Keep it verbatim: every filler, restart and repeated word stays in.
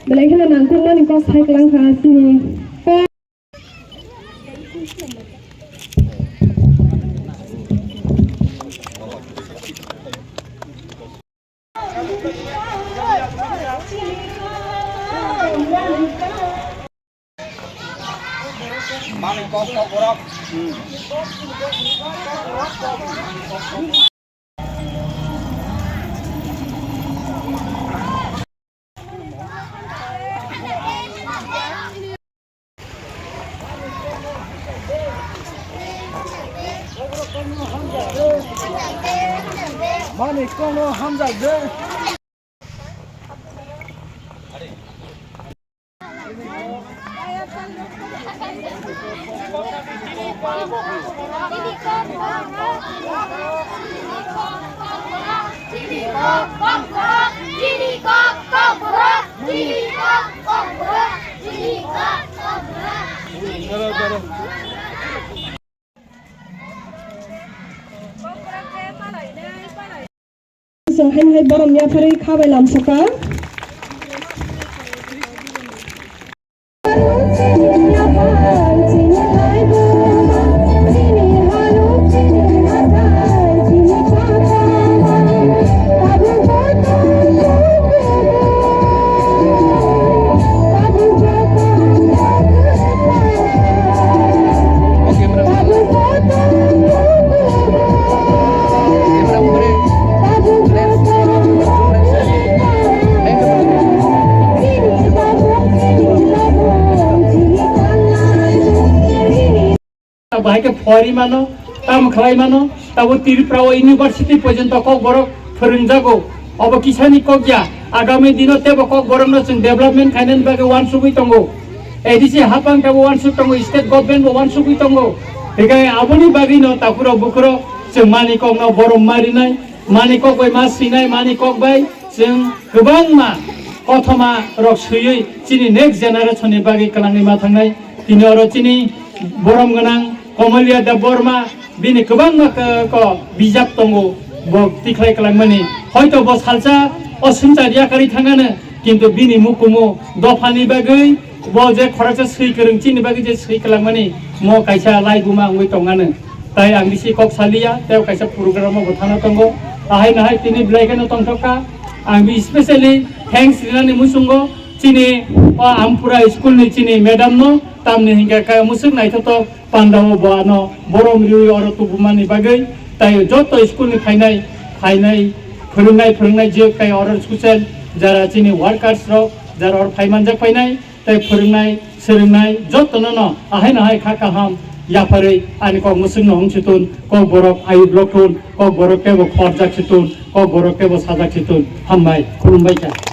Belai kheno nangkukmani kok sai kwlang kha chini. Mani kono hamjak de. Chwng haino hai borom yapharwi kha bai lamsoka. Bahai khe phori mano, tam khlai mano, tabo Tripura o university porjonto Kokborok phwrwngjago. Obo kisani kok ya, agami dino tebo Kokborokno chwng development khainani bagwi uansugwi tongo. A D C hapang tabo uansuk tongo, state government bo uansugwi tongo. Hikai aboni bagwino takhurok bukhurok chwng mani kokno borom marinai, mani kok bai ma swinai, mani kok bai chwng kwbangma kothoma rok swiwi chini next generation ni bagwi kwlangwi ma thangnai. Tini oro chini borom gwnang Komolia Debbarma, bini kwbangma k-, ko bijap tongo, bo tikhlai kwlangmani. Hoito bo salsa o swngchar yakarwi thangano, kintu bini mukumu dophani bagwi bo je khoroksa swi kwrwng chini bagwi je swi kwlangmani, mo kaisa laibuma wngwi tongano. Tai ang bisi kok saliya, tei kaisa program o bo thangna tongo. Ahai nahai tini belai kheno tongthokha. Ang bi specially thanks rinani muchungo chini o Ampura school ni chini madam no, tamni hinkhe kaya musuk naithotok panda o bo ano borom riwi oro tubumani bagwi. Tai joto school ni phainai, phainai, phwrwngnai, phwrwngnai je kaya oro social jara chini workers rok, jara oro phaimanjak painai, tei phwrwngnai, swrwngnai jotono no ahai no hai kha kaham yapharwi ani kok musuk no hung si tun, kok borok ayu blok tun, kok borok kebo khorjak si tun, kok borok kebo sajak si tun. Hambai, khulumbai kha.